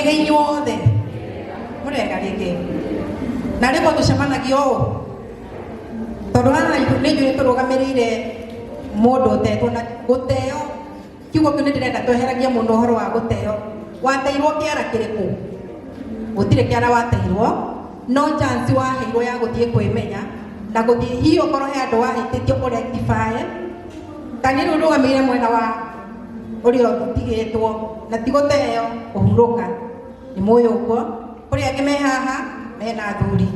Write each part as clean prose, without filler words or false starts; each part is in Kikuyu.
Mũrĩega inyuothe, mũrĩega rĩngĩ na rĩmwe tũcemanagia ũũ tondũ haha nĩ ithuĩ tũrũgamĩrĩire mũndũ ũtetwo na gũteo. Kiugo kĩu nĩ ndĩrenda tweheragie mũno ũhoro wa gũteo. Wateirwo kĩara kĩrĩkũ? Gũtirĩ kĩara wateirwo, no chance waheirwo ya gũthiĩ kwĩmenya na gũthiĩ hihi ũkorwo he andũ wahĩtĩtie ũrectify. Ta niĩ rĩu ndũgamĩrĩire mwena wa ũrĩa ũtigĩtwo na ti gũteo, kũhurũka. Nĩ mũĩ ũguo. Kũrĩ angĩ me haha mena athuri,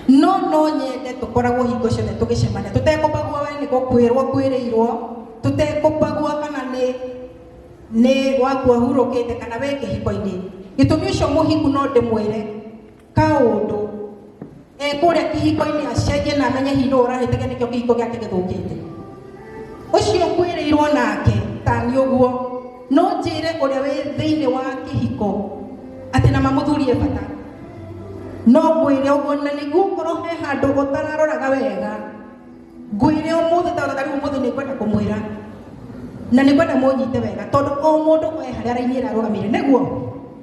no no nyende tũkoragwo hingo ciothe tũgĩcemania tũtekũbagua we nĩ gũkwĩrwo kwĩrĩirwo, tũtekũbagua kana nĩ waku ahurũkĩte kana wĩ kĩhiko-inĩ. Gĩtũmi ũcio mũhiku no ndĩmwĩre kaũndũ e kũrĩa kĩhiko-inĩ acenjie na amenye hihi nũ ũrahĩtĩkia nĩkĩo kĩhiko gĩake gĩthũkĩte. Ũcio kwĩrĩirwo nake tani ũguo no njĩre ũrĩa wĩ thĩinĩ wa kĩhiko atĩ na mamũthurie bata, no ngwĩre ũguo na nĩguo ũkorwo he handũ ũtararoraga wega. Ngwĩre ũmũthĩ tondũ ta rĩu ũmũthĩ nĩ ngwenda kũmwĩra na nĩ ngwenda mũnyite wega, tondũ o mũndũ e harĩa raini ĩrĩa arũgamĩire, nĩguo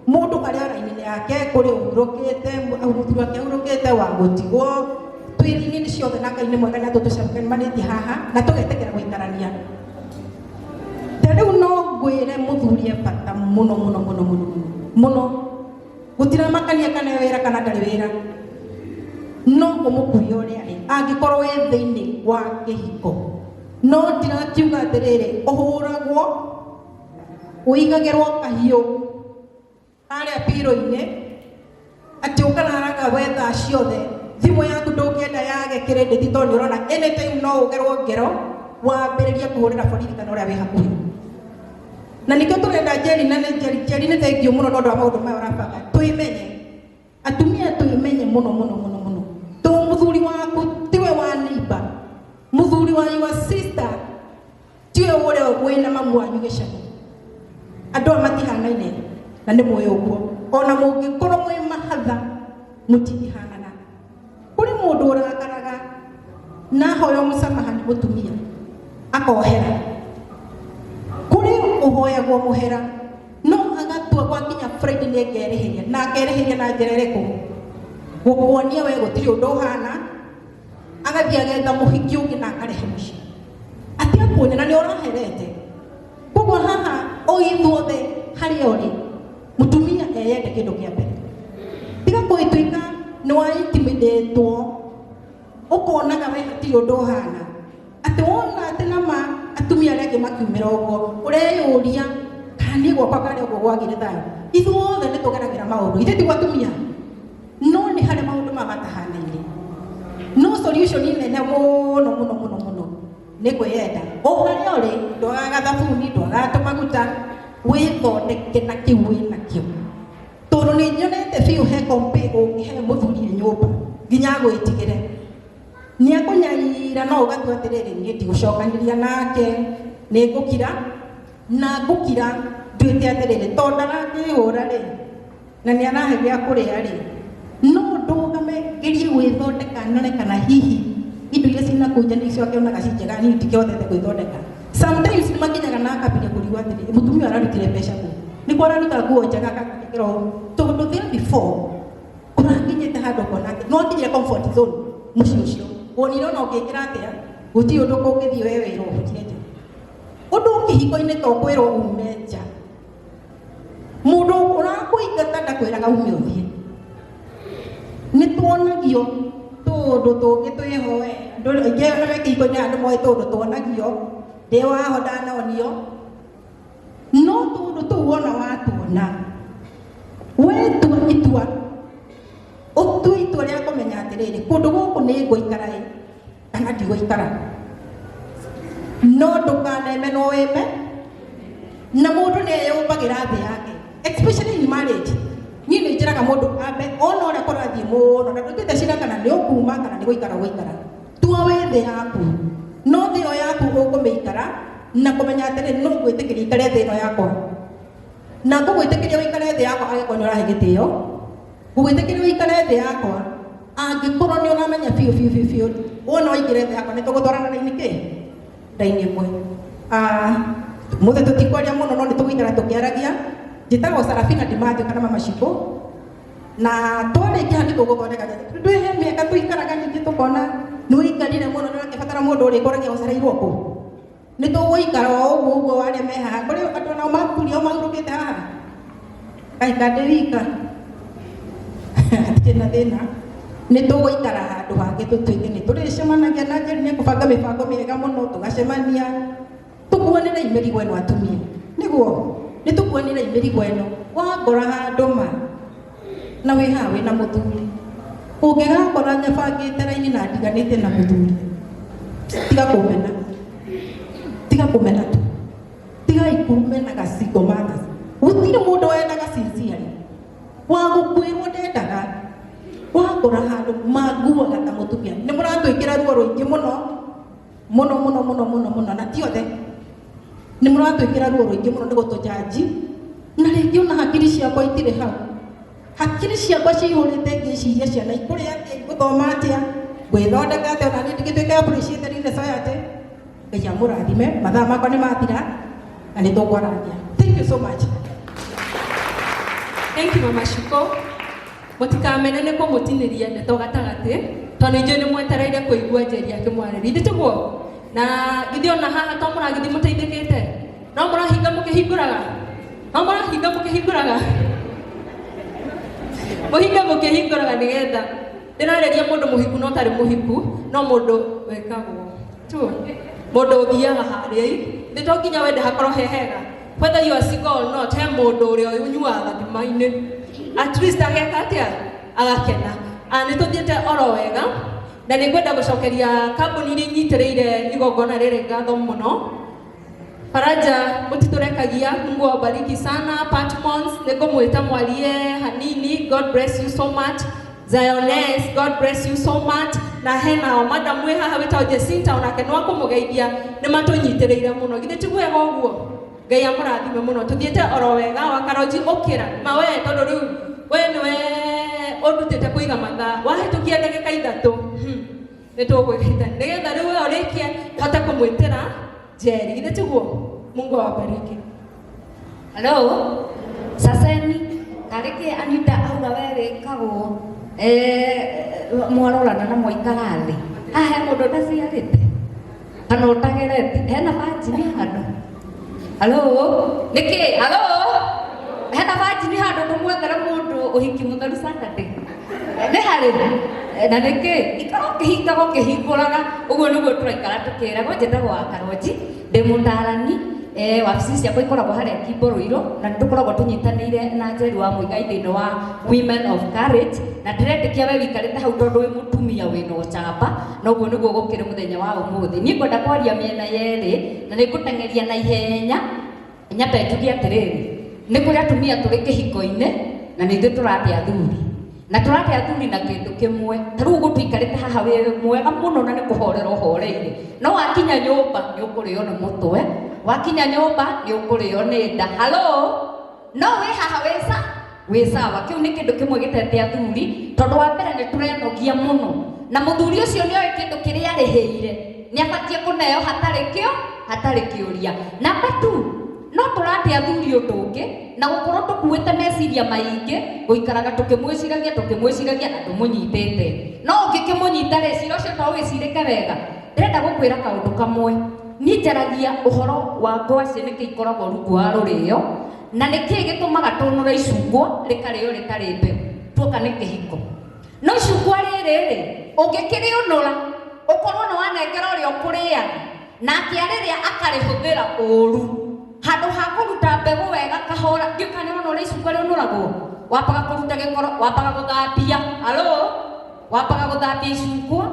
mũndũ arĩa raini yake kũrĩ ũhurũkĩte, mũthuri wake ahurũkĩte wa gũtigwo, twĩ raini-inĩ ciothe na Ngai nĩ mwega na tũtũcemanĩtie haha na tũgetĩkĩra gũikarania. Ta rĩu no ngwĩre mũthuri e bata mũno mũno mũno mũno mũno mũno, gũtiramakania kana e wĩra kana ndarĩ wĩra, no ũmũkuie ũrĩa arĩ angĩkorwo wĩ thĩinĩ wa kĩhiko. No ndirakiuga atĩrĩrĩ, ũhũragwo ũigagĩrwo kahiũ harĩa piro-inĩ atĩ ũkararaga we thaa ciothe, thimũ yaku ndũngĩenda yage credit tondũ nĩ ũrona anytime no ũgerwo ngero wambĩrĩrie kũhũrĩra borithi kana ũrĩa wĩ hakuhĩ. Na nĩkĩo tũrenda Njeri, na nĩ Njeri, Njeri nĩ thengiũ mũno nĩ ũndũ wa maũndũ maya ũrabanga. Twĩmenye atumia, twĩmenye mũno mũno mũno mũno, tondũ mũthuri waku tiwe wa neighbor, mũthuri wa your sister tiwe ũrĩa wĩna mamu wanyu gĩcagi. Andũ aya matihanaine na nĩ mũĩ ũguo, ona mũngĩkorwo mwĩ mahatha mũtingĩhanana. Kũrĩ mũndũ ũrakaraga na ahoya mũsamaha nĩ mũtumia akohera, kũrĩ ũhoyagwo mũhera no agatua gwakinya Friday nĩ ngerĩhĩria, na akerĩhĩria na njĩra ĩrĩkũ? Gũkuonia we gũtirĩ ũndũ ũhana, agathiĩ agetha mũhiki ũngĩ na akarehe mũciĩ atiakuonia na nĩ ũraherete. Koguo haha o ithuothe harĩa ũrĩ mũtumia eyende kĩndũ kĩa mbere, tiga gwĩtuĩka nĩ wa intimidatwo ũkonaga we hatirĩ ũndũ ũhana, atĩ wona atĩ nama atumia arĩa angĩ makiumĩra ũguo ũreyũria kana niĩ gwakwa karĩa ũguo gwagire thayũ. Ithuothe nĩ tũgeragĩra maũndũ, ithuĩ tiguo atumia, no nĩ harĩ maũndũ ma matahanaine. No solution nene mũno mũno mũno mũno nĩ kwĩyenda. O harĩa ũrĩ, ndwagaga thabuni, ndwagaga tũmaguta, wĩthondeke na kĩu wĩ nakĩo, tondũ nĩ nyonete biũ he kompe ũngĩhe mũthuri e nyũmba nginya agwĩtigĩre nĩ akũnyarira, no ũgatua atĩrĩrĩ, niĩ ndigũcokanĩria nake, nĩ ngũkira na ngũkira nduĩte atĩrĩrĩ, tondũ ndarakĩhũra rĩ na nĩ arahe gĩa kũrĩa rĩ, no ndũgame ngerie gwĩthondeka nyone kana hihi indo iria ciĩ nakũu nja nĩcio akĩonaga ci njega, niĩ ndikĩhotete gwĩthondeka. Sometimes nĩ makinyaga na akambĩrĩria kũrigwo atĩrĩrĩ, mũtumia ũyũ ararutire mbeca kũ, nĩkuo araruta nguo njega akagĩkĩra ũũ, tondũ there before kũrakinyĩte handũ ũkona atĩ no akinyire comfort zone mũciĩ ũcio, wonire ona ũngĩkĩra atĩa gũtirĩ ũndũ kũngĩthiĩ we wĩrwo ũhutire nja. Ũndũ kĩhiko-inĩ to kwĩrwo ume nja, mũndũ ũrakũingata ndakwĩraga ume ũthiĩ. Nĩ tuonagio tũũndũ tũngĩ twĩho, andũ aingĩ arĩa me kĩhiko-inĩ haha nĩ moĩ tũũndũ tuonagio, ndĩ waho ndanonio, no tũũndũ tũu wona watuona wetua itua, ũtue itua rĩa kũmenya atĩrĩrĩ, kũndũ gũkũ nĩ ngũikara ĩ kana ndigũikara, no ndũkaneme no wĩme. Na mũndũ nĩ eyũmbagĩra thĩ yake, especially in marriage. Niĩ nĩ njĩraga mũndũ ambe ona ũrĩa kũrathiĩ mũno na ndũtuĩte cira kana nĩ ũkuma kana nĩ gũikara ũgũikara, tua wĩ thĩ yaku, no thĩ ĩyo yaku ũkũmĩikara na kũmenya atĩrĩ, no ngwĩtĩkĩria ikare thĩ ĩno yakwa, na ngũgwĩtĩkĩria ũikare thĩ yakwa angĩkorwo nĩ ũrahe gĩtĩo, ngũgwĩtĩkĩria ũikare thĩ yakwa angĩkorwo nĩ ũramenya biũ biũ biũ biũ wona waingĩra thĩ yakwa nĩ tũgũtwarana raini kĩ raini ĩmwe. Mũthĩ tũtikwaria mũno, no nĩ tũgũikara tũkĩaragia. Njĩtagwo Sarafina Dimathio kana Mama Shiko. Na twarĩkia nĩ tũgũthondeka ndwĩhe mĩaka tũikaraga ningĩ tũkona nĩ ũikarire mũno nĩ ũrakĩbatara mũndũ ũrĩkoragia ũcereirwo kũ. Nĩ tũgũikara o ũguo ũguo arĩa me haha kũrĩ andũ nao makurio mahurũkĩte haha kaika ndĩ wika hatirĩ na thĩna. Nĩ tũgũikara handũ hangĩ tũtuĩke nĩ tũrĩcemanagia na Njeri nĩ kũbanga mĩbango mĩega mũno tũgacemania tũkuanĩre mĩrigo ĩno atumia nĩguo nĩ tũkuanĩre mĩrigo ĩno wangora handũ ma na wĩ haha wĩna mũthuri ũngĩgakora nyabangĩte raini na ndiganĩte na mũthuri tiga kũmena tiga kũmena tu tigai kũmenaga single mothers gũtirĩ mũndũ wendaga sincerely wa gũkuĩrwo ndendaga wakora handũ manguaga ta mũtumia nĩ mũratwĩkĩra ruo rũingĩ mũno mũno mũno mũno mũno mũno na ti othe nĩ mũratwĩkĩra ruo rũingĩ mũno nĩ gũtũjanji na rĩngĩ ona hakiri ciakwa itirĩ hau hakiri ciakwa cihũrĩte ngĩciria ciana ikũrĩa atĩa igũthoma atĩa ngwĩthondeka atĩa ona niĩ ndigĩtuĩke appreciated in the society. Ngai amũrathime mathaa makwa nĩ mathira na nĩ tũkwarangia. Thank you so much. Thank you Mama Shiko. Mũtikamene nĩ kũmũtinĩria ndeto gatagatĩ tondũ inyuĩ nĩ mwetereire kũigua Njeri akĩmwarĩria ithe tiguo na githĩ ona haha to mũragĩthiĩ mũteithĩkĩte no mũrahinga mũkĩhingũraga no mũrahinga mũkĩhingũraga mũhinga mũkĩhingũraga nĩgetha ndĩrarĩria mũndũ mũhiku no tarĩ mũhiku no mũndũ wĩkagwo tu mũndũ ũthiaga harĩa nĩ to nginya wende hakorwo he hega whether you are single or not he mũndũ ũrĩa ũnyuaga gathima-inĩ at least ageka atĩa agakena. Nĩ tũthiĩte oro wega na nĩ ngwenda gũcokeria kambuni iria inyitĩrĩire igongona rĩrĩ ngatho mũno. Faraja mũtitũrekagia, Mungu awabariki sana. Patmons nĩ ngũmwĩta mwarie hanini, God bless you so much. Zioness, God bless you so much. Na hena madam wĩ haha wĩtagwo Jacinta onake nĩ wa kũmũgeithia nĩ matũnyitĩrĩire mũno githĩ ti wega ũguo Ngai amũrathime mũno tũthiĩte oro wega wakaroji ũkĩra ma we tondũ rĩu we nĩwe ũndutĩte kũiga mathaa wahĩtũkia ndagĩka ithatũ nĩ tũgwĩkĩte nĩgetha rĩu we ũrĩkie hote kũmwĩtĩra Njeri githĩ tiguo Mungu awabariki. Hello. Saseni karĩkĩ Anita auga we wĩkagwo mwarorana na mwaikara thĩ haha he mũndũ ũtaciarĩte kana ũtagerete hena banjini handũ. Hello. Nĩkĩ? Hello. Hena banjini handũ tũmwethere mũndũ ũhiki mũtheru Saturday. Nĩ harĩ na nĩkĩ ikara ũkĩhingaga ũkĩhingũraga ũguo nĩguo tũraikara tũkĩragwo. Njĩtagwo wa Karonji ndĩ mũtarani wabici ciakwa ikoragwo harĩa Kimbo-Ruiru na nĩtũkoragwo tũnyitanĩire na Njeri wa Muigai thĩinĩ wa Women of Courage na ndĩretĩkia we wĩikarĩte hau tondũ wĩ mũtumia wĩna ũcamba na ũguo nĩguo gũkĩrĩ mũthenya wa ũmũthĩ. Niĩ ngwenda kwaria mĩena yerĩ na nĩngũteng'eria na ihenya nyambe njuge atĩrĩrĩ nĩ kũrĩ atumia tũrĩ kĩhiko-inĩ na nĩ ithuĩ tũrate athuri na tũrate athuri na kĩndũ kĩmwe ta rĩu ũguo tũikarĩte haha wĩ mwega mũno na nĩ kũhorera ũhoreire no wakinya nyũmba nĩ ũkũrĩo nĩ mũtwe wakinya nyũmba nĩ ũkũrĩo nĩ nda. Hello. No wĩ haha wĩ sawa kĩu nĩ kĩndũ kĩmwe gĩtete athuri tondũ wa mbere nĩ tũrenogia mũno na mũthuri ũcio nĩoĩ kĩndũ kĩrĩa arĩhĩire nĩ abatiĩ kũneo hatarĩ kĩo hatarĩ kĩũria. Namba 2 no tũrate athuri ũndũ ũngĩ na gũkorwo tũkuĩte meciria maingĩ gũikaraga tũkĩmwĩciragia na tũmũnyitĩte no ũngĩkĩmũnyita rĩ cira ũcio to wĩcirĩke wega. Ndĩrenda gũkwĩra kaũndũ kamwe niĩ njaragia ũhoro wa ngwacĩ nĩkĩ ikoragwo rungu wa rũrĩo na nĩkĩ gĩtũmaga tũnũre icungwa rĩkarĩo rĩtarĩ mbegũ tuoka nĩ kĩhiko no icungwa rĩrĩ rĩ ũngĩkĩrĩũnũra ũkorwo nĩ wanengera ũrĩa ũkũrĩaga nake arĩrĩa akarĩhũthĩra ũru handũ ha kũruta mbegũ wega kahora ndiũ kana nĩwona ũrĩa icungwa rĩũnũragwo wambaga kũruta gĩkoro wambaga gũthambia. Hello. Wambaga gũthambia icungwa